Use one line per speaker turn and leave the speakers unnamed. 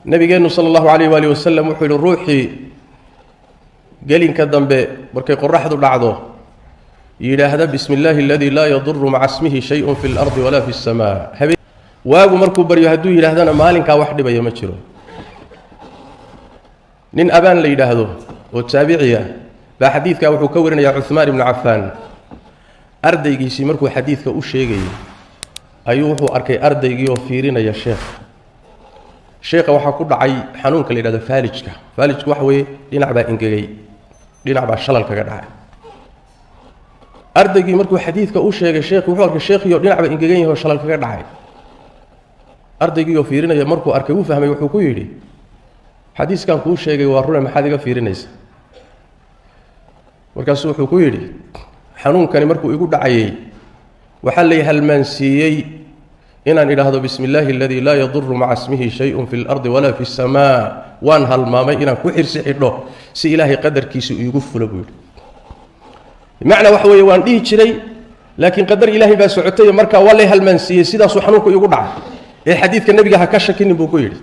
Nabigeennu sala allahu calayh waali wasalam wuxuu yihi, ruuxii gelinka dambe markay qoraxdu dhacdo yidhaahda "Bismi illaahi aladii laa yaduru maca ismihi shayun fi lardi walaa fi اsamaa", habeen waagu markuu baryo hadduu yidhaahdana, maalinkaa wax dhibaya ma jiro. Nin Abaan la yidhaahdo oo taabiciya baa xadiidkaa wuxuu ka warinayaa Cuhmaan ibnu Cafaan. Ardaygiisii markuu xadiidka u sheegayay ayuu wuxuu arkay ardaygii oo fiirinaya sheekha. Sheekha waxaa ku dhacay xanuunka la yidhahdo faalijka. Faalijku waxa weeye dhinac baa engegay, dhinac baa shalal kaga dhacay. Ardaygii markuu xadiidka u sheegay sheekhi, wuxuu arkay sheekhiioo dhinac baa engegan yahay oo shalal kaga dhacay. Ardaygii oo fiirinaya markuu arkay, wuu fahmay. Wuxuu ku yidhi, "Xadiiskan kuu sheegay waa rune, maxaad iga fiirinaysa?" Markaasuu wuxuu ku yidhi, "Xanuunkani markuu igu dhacayey waxaa lay halmaansiiyey inaan idhaahdo 'Bismi illaahi aladii laa yaduru maca ismihi shayun fi lardi walaa fi اsamaa'. Waan halmaamay inaan ku xirsi xidho si Ilaahay qadarkiisu iigu fulo," buu yidhi. Bimacnaa waxa weeye, waan dhihi jiray, laakiin qadar Ilaahay baa socotay, markaa waa lay halmaansiiyey, sidaasuu xanuunku iigu dhacay, ee xadiidka Nebiga ha ka shakinin, buu ku yidhi.